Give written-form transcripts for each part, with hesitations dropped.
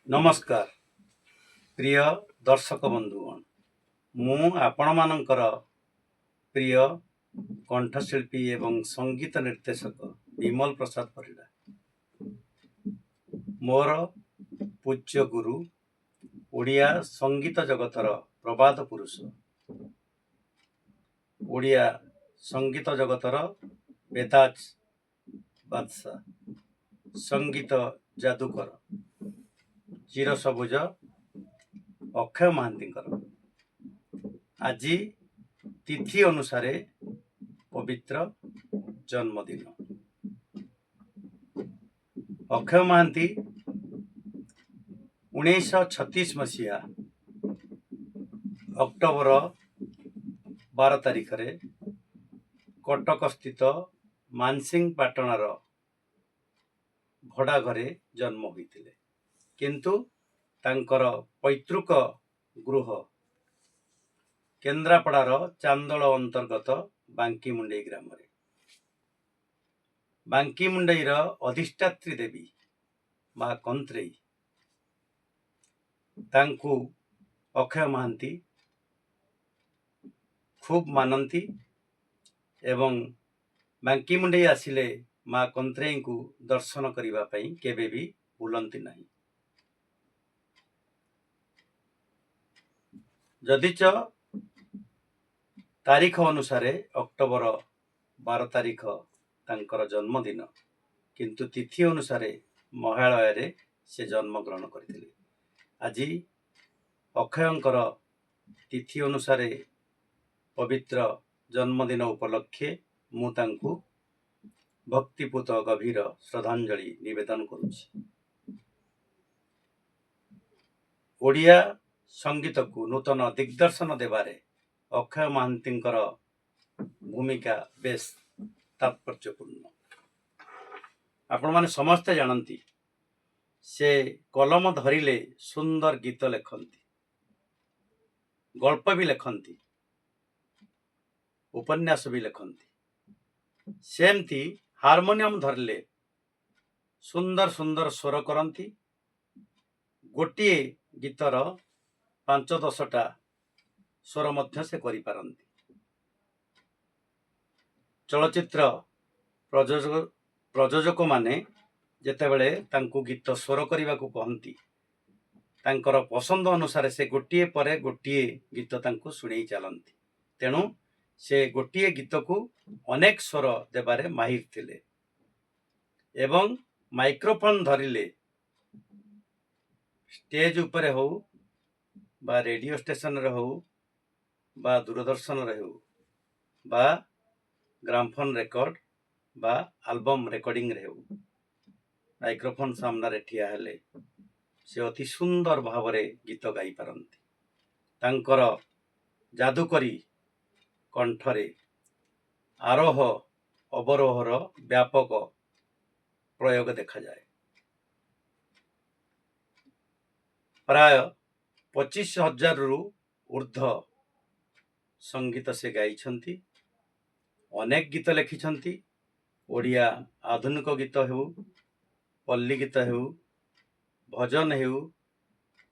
ନମସ୍କାର ପ୍ରିୟ ଦର୍ଶକ ବନ୍ଧୁଗଣ, ମୁଁ ଆପଣମାନଙ୍କର ପ୍ରିୟ କଣ୍ଠଶିଳ୍ପୀ ଏବଂ ସଙ୍ଗୀତ ନିର୍ଦ୍ଦେଶକ ବିମଲ ପ୍ରସାଦ ପରିଡ଼ା। ମୋର ପୂଜ୍ୟ ଗୁରୁ, ଓଡ଼ିଆ ସଙ୍ଗୀତ ଜଗତର ପ୍ରବାଦ ପୁରୁଷ, ଓଡ଼ିଆ ସଙ୍ଗୀତ ଜଗତର ବେତାଜ ବାଦଶାହ, ସଙ୍ଗୀତ ଯାଦୁକର, ଚିରସବୁଜ ଅକ୍ଷୟ ମହାନ୍ତିଙ୍କର ଆଜି ତିଥି ଅନୁସାରେ ପବିତ୍ର ଜନ୍ମଦିନ। ଅକ୍ଷୟ ମହାନ୍ତି 1936 ମସିହା ଅକ୍ଟୋବର 12 ତାରିଖରେ କଟକ ସ୍ଥିତ ମାନସିଂ ପାଟଣାର ଭଡ଼ା ଘରେ ଜନ୍ମ ହୋଇଥିଲେ, କିନ୍ତୁ ତାଙ୍କର ପୈତୃକ ଗୃହ କେନ୍ଦ୍ରାପଡ଼ାର ଚାନ୍ଦୋଳ ଅନ୍ତର୍ଗତ ବାଙ୍କିମୁଣ୍ଡେଇ ଗ୍ରାମରେ। ବାଙ୍କିମୁଣ୍ଡେଇର ଅଧିଷ୍ଠାତ୍ରୀ ଦେବୀ ମା କନ୍ତ୍ରେଇ, ତାଙ୍କୁ ଅକ୍ଷୟ ମହାନ୍ତି ଖୁବ୍ ମାନନ୍ତି ଏବଂ ବାଙ୍କିମୁଣ୍ଡେଇ ଆସିଲେ ମା କନ୍ତ୍ରେଇଙ୍କୁ ଦର୍ଶନ କରିବା ପାଇଁ କେବେ ବି ଭୁଲନ୍ତି ନାହିଁ। ଯଦିଚ ତାରିଖ ଅନୁସାରେ ଅକ୍ଟୋବର 12 ତାରିଖ ତାଙ୍କର ଜନ୍ମଦିନ, କିନ୍ତୁ ତିଥି ଅନୁସାରେ ମହାଳୟରେ ସେ ଜନ୍ମଗ୍ରହଣ କରିଥିଲେ। ଆଜି ଅକ୍ଷୟଙ୍କର ତିଥି ଅନୁସାରେ ପବିତ୍ର ଜନ୍ମଦିନ ଉପଲକ୍ଷେ ମୁଁ ତାଙ୍କୁ ଭକ୍ତିପୂତ ଗଭୀର ଶ୍ରଦ୍ଧାଞ୍ଜଳି ନିବେଦନ କରୁଛି। ଓଡ଼ିଆ ସଙ୍ଗୀତକୁ ନୂତନ ଦିଗ୍ଦର୍ଶନ ଦେବାରେ ଅକ୍ଷୟ ମହାନ୍ତିଙ୍କର ଭୂମିକା ବେଶ ତାତ୍ପର୍ଯ୍ୟପୂର୍ଣ୍ଣ। ଆପଣମାନେ ସମସ୍ତେ ଜାଣନ୍ତି, ସେ କଲମ ଧରିଲେ ସୁନ୍ଦର ଗୀତ ଲେଖନ୍ତି, ଗଳ୍ପ ବି ଲେଖନ୍ତି, ଉପନ୍ୟାସ ବି ଲେଖନ୍ତି। ସେମିତି ହାରମୋନିୟମ ଧରିଲେ ସୁନ୍ଦର ସୁନ୍ଦର ସ୍ୱର କରନ୍ତି। ଗୋଟିଏ ଗୀତର 5 10ଟା ସ୍ୱର ମଧ୍ୟ ସେ କରିପାରନ୍ତି। ଚଳଚ୍ଚିତ୍ର ପ୍ରଯୋଜକମାନେ ଯେତେବେଳେ ତାଙ୍କୁ ଗୀତ ସ୍ୱର କରିବାକୁ କହନ୍ତି, ତାଙ୍କର ପସନ୍ଦ ଅନୁସାରେ ସେ ଗୋଟିଏ ପରେ ଗୋଟିଏ ଗୀତ ତାଙ୍କୁ ଶୁଣେଇ ଚାଲନ୍ତି। ତେଣୁ ସେ ଗୋଟିଏ ଗୀତକୁ ଅନେକ ସ୍ୱର ଦେବାରେ ମାହିର ଥିଲେ ଏବଂ ମାଇକ୍ରୋଫୋନ ଧରିଲେ ଷ୍ଟେଜ ଉପରେ ହଉ ବା ରେଡ଼ିଓ ଷ୍ଟେସନରେ ହଉ ବା ଦୂରଦର୍ଶନରେ ହେଉ ବା ଗ୍ରାମଫୋନ ରେକର୍ଡ ବା ଆଲବମ୍ ରେକର୍ଡିଂରେ ହେଉ, ମାଇକ୍ରୋଫୋନ ସାମ୍ନାରେ ଠିଆ ହେଲେ ସେ ଅତି ସୁନ୍ଦର ଭାବରେ ଗୀତ ଗାଇପାରନ୍ତି। ତାଙ୍କର ଯାଦୁକରୀ କଣ୍ଠରେ ଆରୋହ ଅବରୋହର ବ୍ୟାପକ ପ୍ରୟୋଗ ଦେଖାଯାଏ। ପ୍ରାୟ 25,000ରୁ ଉର୍ଦ୍ଧ୍ୱ ସଙ୍ଗୀତ ସେ ଗାଇଛନ୍ତି, ଅନେକ ଗୀତ ଲେଖିଛନ୍ତି। ଓଡ଼ିଆ ଆଧୁନିକ ଗୀତ ହେଉ, ପଲ୍ଲୀ ଗୀତ ହେଉ, ଭଜନ ହେଉ,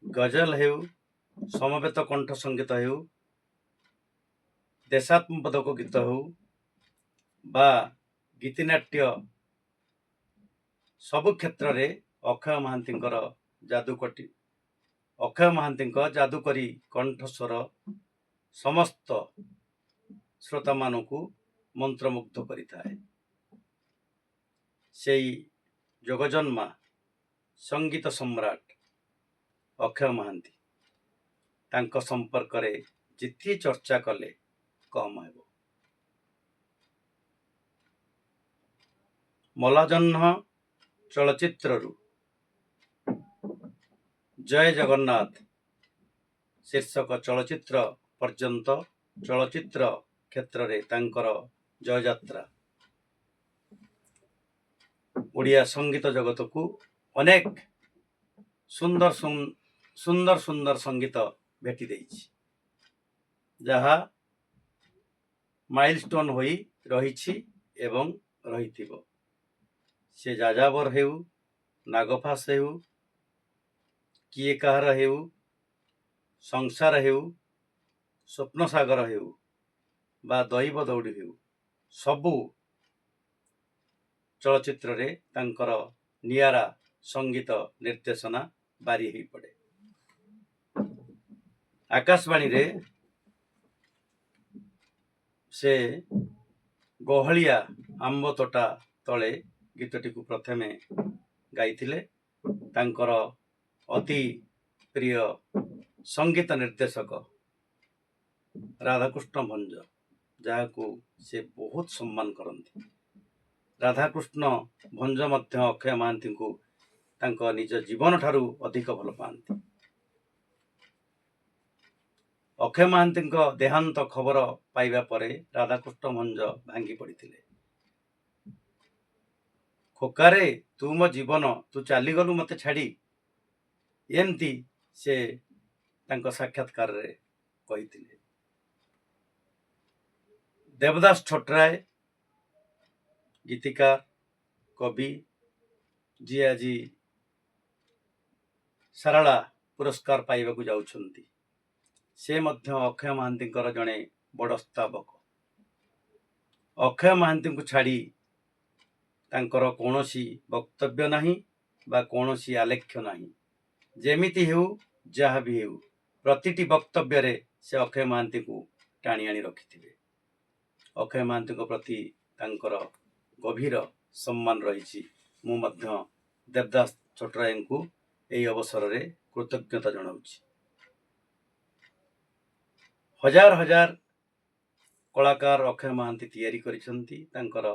ଗଜଲ ହେଉ, ସମବେତ କଣ୍ଠ ସଙ୍ଗୀତ ହେଉ, ଦେଶାତ୍ମବୋଧକ ଗୀତ ହେଉ ବା ଗୀତିନାଟ୍ୟ, ସବୁ କ୍ଷେତ୍ରରେ ଅକ୍ଷୟ ମହାନ୍ତିଙ୍କର ଯାଦୁକଟି ଅକ୍ଷୟ ମହାନ୍ତିଙ୍କ ଯାଦୁକରୀ କଣ୍ଠସ୍ୱର ସମସ୍ତ ଶ୍ରୋତାମାନଙ୍କୁ ମନ୍ତ୍ରମୁଗ୍ଧ କରିଥାଏ। ସେଇ ଯୋଗଜନ୍ମା ସଙ୍ଗୀତ ସମ୍ରାଟ ଅକ୍ଷୟ ମହାନ୍ତି, ତାଙ୍କ ସମ୍ପର୍କରେ ଯେତେ ଚର୍ଚ୍ଚା କଲେ କମ୍ ହେବ। ମଲାଜହ୍ନ ଚଳଚ୍ଚିତ୍ରରୁ ଜୟ ଜଗନ୍ନାଥ ଶୀର୍ଷକ ଚଳଚ୍ଚିତ୍ର ପର୍ଯ୍ୟନ୍ତ ଚଳଚ୍ଚିତ୍ର କ୍ଷେତ୍ରରେ ତାଙ୍କର ଜୟଯାତ୍ରା ଓଡ଼ିଆ ସଙ୍ଗୀତ ଜଗତକୁ ଅନେକ ସୁନ୍ଦର ସୁନ୍ଦର ସୁନ୍ଦର ସଙ୍ଗୀତ ଭେଟି ଦେଇଛି, ଯାହା ମାଇଲଷ୍ଟୋନ୍ ହୋଇ ରହିଛି ଏବଂ ରହିଥିବ। ସେ ଯାଯାବର ହେଉ, ନାଗଫାସ ହେଉ କିଏ କାହାର ହେଉ, ସଂସାର ହେଉ, ସ୍ୱପ୍ନସାଗର ହେଉ ବା ଦଇବ ଦଉଡ଼ି ହେଉ, ସବୁ ଚଳଚ୍ଚିତ୍ରରେ ତାଙ୍କର ନିଆରା ସଙ୍ଗୀତ ନିର୍ଦ୍ଦେଶନା ବାରି ହେଇପଡ଼େ। ଆକାଶବାଣୀରେ ସେ ଗହଳିଆ ଆମ୍ବ ତୋଟା ତଳେ ଗୀତଟିକୁ ପ୍ରଥମେ ଗାଇଥିଲେ। ତାଙ୍କର ଅତି ପ୍ରିୟ ସଙ୍ଗୀତ ନିର୍ଦ୍ଦେଶକ ରାଧାକୃଷ୍ଣ ଭଞ୍ଜ, ଯାହାକୁ ସେ ବହୁତ ସମ୍ମାନ କରନ୍ତି। ରାଧାକୃଷ୍ଣ ଭଞ୍ଜ ମଧ୍ୟ ଅକ୍ଷୟ ମହାନ୍ତିଙ୍କୁ ତାଙ୍କ ନିଜ ଜୀବନଠାରୁ ଅଧିକ ଭଲ ପାଆନ୍ତି। ଅକ୍ଷୟ ମହାନ୍ତିଙ୍କ ଦେହାନ୍ତ ଖବର ପାଇବା ପରେ ରାଧାକୃଷ୍ଣ ଭଞ୍ଜ ଭାଙ୍ଗି ପଡ଼ିଥିଲେ। ଖୋକାରେ, ତୁ ମୋ ଜୀବନ, ତୁ ଚାଲିଗଲୁ ମୋତେ ଛାଡ଼ି, ଏମିତି ସେ ତାଙ୍କ ସାକ୍ଷାତକାରରେ କହିଥିଲେ। ଦେବଦାସ ଛୋଟରାୟ, ଗୀତିକାର, କବି, ଯିଏ ଆଜି ସାରଳା ପୁରସ୍କାର ପାଇବାକୁ ଯାଉଛନ୍ତି, ସେ ମଧ୍ୟ ଅକ୍ଷୟ ମହାନ୍ତିଙ୍କର ଜଣେ ବଡ଼ ସ୍ତାବକ। ଅକ୍ଷୟ ମହାନ୍ତିଙ୍କୁ ଛାଡ଼ି ତାଙ୍କର କୌଣସି ବକ୍ତବ୍ୟ ନାହିଁ ବା କୌଣସି ଆଲେଖ୍ୟ ନାହିଁ। ଯେମିତି ହେଉ, ଯାହା ବି ହେଉ, ପ୍ରତିଟି ବକ୍ତବ୍ୟରେ ସେ ଅକ୍ଷୟ ମହାନ୍ତିଙ୍କୁ ଟାଣି ଆଣି ରଖିଥିବେ। ଅକ୍ଷୟ ମହାନ୍ତିଙ୍କ ପ୍ରତି ତାଙ୍କର ଗଭୀର ସମ୍ମାନ ରହିଛି। ମୁଁ ମଧ୍ୟ ଦେବଦାସ ଛୋଟରାୟଙ୍କୁ ଏହି ଅବସରରେ କୃତଜ୍ଞତା ଜଣାଉଛି। ହଜାର ହଜାର କଳାକାର ଅକ୍ଷୟ ମହାନ୍ତି ତିଆରି କରିଛନ୍ତି ତାଙ୍କର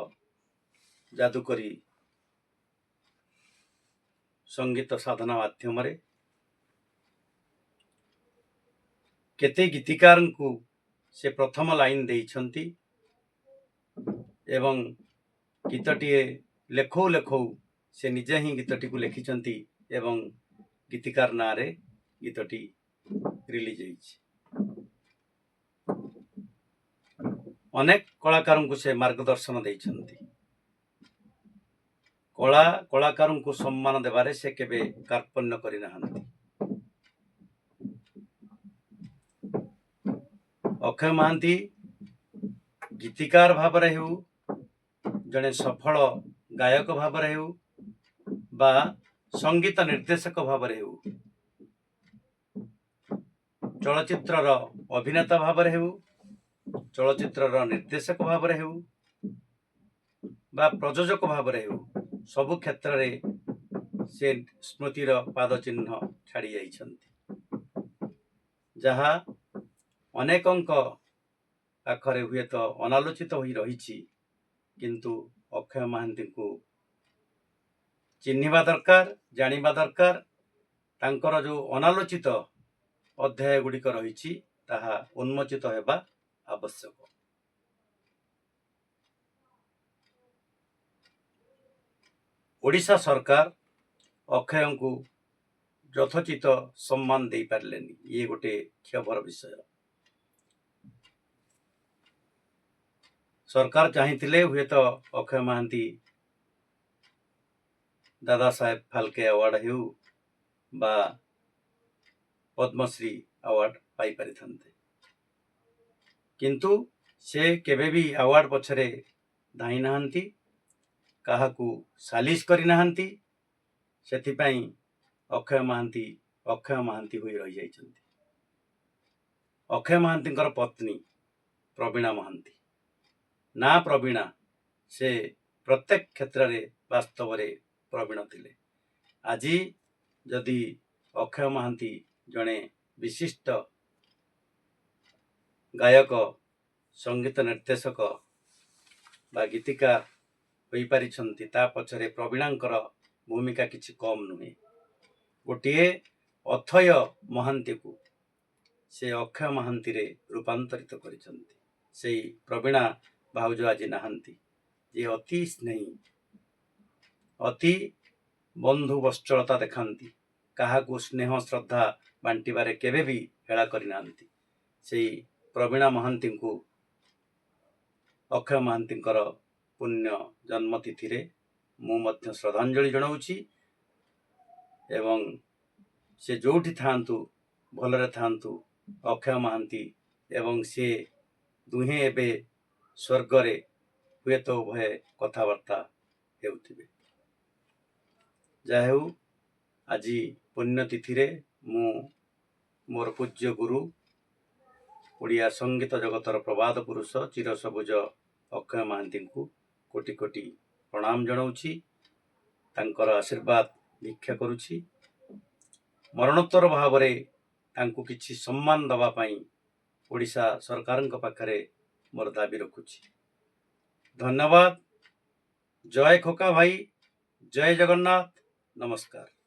ଯାଦୁକରୀ ସଙ୍ଗୀତ ସାଧନା ମାଧ୍ୟମରେ। କେତେ ଗୀତିକାରଙ୍କୁ ସେ ପ୍ରଥମ ଲାଇନ୍ ଦେଇଛନ୍ତି ଏବଂ ଗୀତଟିଏ ଲେଖଉ ଲେଖଉ ସେ ନିଜେ ହିଁ ଗୀତଟିକୁ ଲେଖିଛନ୍ତି ଏବଂ ଗୀତିକାର ନାଁରେ ଗୀତଟି ରିଲିଜ୍ ହେଇଛି। ଅନେକ କଳାକାରଙ୍କୁ ସେ ମାର୍ଗଦର୍ଶନ ଦେଇଛନ୍ତି। କଳା କଳାକାରଙ୍କୁ ସମ୍ମାନ ଦେବାରେ ସେ କେବେ କାର୍ପଣ୍ୟ କରିନାହାନ୍ତି। ଅକ୍ଷୟ ମହାନ୍ତି ଗୀତିକାର ଭାବରେ ହେଉ, ଜଣେ ସଫଳ ଗାୟକ ଭାବରେ ହେଉ ବା ସଙ୍ଗୀତ ନିର୍ଦ୍ଦେଶକ ଭାବରେ ହେଉ, ଚଳଚ୍ଚିତ୍ରର ଅଭିନେତା ଭାବରେ ହେଉ, ଚଳଚ୍ଚିତ୍ରର ନିର୍ଦ୍ଦେଶକ ଭାବରେ ହେଉ ବା ପ୍ରଯୋଜକ ଭାବରେ ହେଉ, ସବୁ କ୍ଷେତ୍ରରେ ସେ ସ୍ମୃତିର ପାଦ ଚିହ୍ନ ଛାଡ଼ି ଯାଇଛନ୍ତି, ଯାହା ଅନେକଙ୍କ ପାଖରେ ହୁଏତ ଅନାଲୋଚିତ ହୋଇ ରହିଛି। କିନ୍ତୁ ଅକ୍ଷୟ ମହାନ୍ତିଙ୍କୁ ଚିହ୍ନିବା ଦରକାର, ଜାଣିବା ଦରକାର। ତାଙ୍କର ଯେଉଁ ଅନାଲୋଚିତ ଅଧ୍ୟାୟ ଗୁଡ଼ିକ ରହିଛି, ତାହା ଉନ୍ମୋଚିତ ହେବା ଆବଶ୍ୟକ। ଓଡ଼ିଶା ସରକାର ଅକ୍ଷୟଙ୍କୁ ଯଥୋଚିତ ସମ୍ମାନ ଦେଇପାରିଲେନି, ଇଏ ଗୋଟେ କ୍ଷୋଭର ବିଷୟ। ସରକାର ଚାହିଁଥିଲେ ହୁଏତ ଅକ୍ଷୟ ମହାନ୍ତି ଦାଦା ସାହେବ ଫାଲକେ ଆୱାର୍ଡ ହେଉ ବା ପଦ୍ମଶ୍ରୀ ଆୱାର୍ଡ ପାଇପାରିଥାନ୍ତେ, କିନ୍ତୁ ସେ କେବେ ବି ଆୱାର୍ଡ ପଛରେ ଧାଇଁ ନାହାନ୍ତି, କାହାକୁ ସାଲିସ କରିନାହାନ୍ତି। ସେଥିପାଇଁ ଅକ୍ଷୟ ମହାନ୍ତି ଅକ୍ଷୟ ମହାନ୍ତି ହୋଇ ରହିଯାଇଛନ୍ତି। ଅକ୍ଷୟ ମହାନ୍ତିଙ୍କର ପତ୍ନୀ ପ୍ରବୀଣା ମହାନ୍ତି, ନା ପ୍ରବୀଣା, ସେ ପ୍ରତ୍ୟେକ କ୍ଷେତ୍ରରେ ବାସ୍ତବରେ ପ୍ରବୀଣ ଥିଲେ। ଆଜି ଯଦି ଅକ୍ଷୟ ମହାନ୍ତି ଜଣେ ବିଶିଷ୍ଟ ଗାୟକ, ସଙ୍ଗୀତ ନିର୍ଦ୍ଦେଶକ ବା ଗୀତିକାର ହୋଇପାରିଛନ୍ତି, ତା ପଛରେ ପ୍ରବୀଣାଙ୍କର ଭୂମିକା କିଛି କମ୍ ନୁହେଁ। ଗୋଟିଏ ଅଥୟ ମହାନ୍ତିକୁ ସେ ଅକ୍ଷୟ ମହାନ୍ତିରେ ରୂପାନ୍ତରିତ କରିଛନ୍ତି। ସେଇ ପ୍ରବୀଣା ଭାଉଜ ଆଜି ନାହାନ୍ତି, ଯିଏ ଅତି ସ୍ନେହୀ, ଅତି ବନ୍ଧୁ ବତ୍ସଳତା ଦେଖାନ୍ତି, କାହାକୁ ସ୍ନେହ ଶ୍ରଦ୍ଧା ବାଣ୍ଟିବାରେ କେବେ ବି ହେଳା କରିନାହାନ୍ତି। ସେଇ ପ୍ରବୀଣା ମହାନ୍ତିଙ୍କୁ ଅକ୍ଷୟ ମହାନ୍ତିଙ୍କର ପୁଣ୍ୟ ଜନ୍ମତିଥିରେ ମୁଁ ମଧ୍ୟ ଶ୍ରଦ୍ଧାଞ୍ଜଳି ଜଣାଉଛି ଏବଂ ସେ ଯେଉଁଠି ଥାଆନ୍ତୁ, ଭଲରେ ଥାଆନ୍ତୁ ଅକ୍ଷୟ ମହାନ୍ତି। ଏବଂ ସେ ଦୁହେଁ ଏବେ ସ୍ୱର୍ଗରେ ହୁଏତ ଉଭୟେ କଥାବାର୍ତ୍ତା ହେଉଥିବେ। ଯାହା ହେଉ, ଆଜି ପୁଣ୍ୟତିଥିରେ ମୁଁ ମୋର ପୂଜ୍ୟ ଗୁରୁ, ଓଡ଼ିଆ ସଙ୍ଗୀତ ଜଗତର ପ୍ରବାଦ ପୁରୁଷ ଚିରସବୁଜ ଅକ୍ଷୟ ମହାନ୍ତିଙ୍କୁ କୋଟି କୋଟି ପ୍ରଣାମ ଜଣାଉଛି, ତାଙ୍କର ଆଶୀର୍ବାଦ ଭିକ୍ଷା କରୁଛି। ମରଣୋତ୍ତର ଭାବରେ ତାଙ୍କୁ କିଛି ସମ୍ମାନ ଦେବା ପାଇଁ ଓଡ଼ିଶା ସରକାରଙ୍କ ପାଖରେ ମୋର ଦାବି ରଖୁଛି। ଧନ୍ୟବାଦ। ଜୟ ଖୋକା ଭାଇ, ଜୟ ଜଗନ୍ନାଥ, ନମସ୍କାର।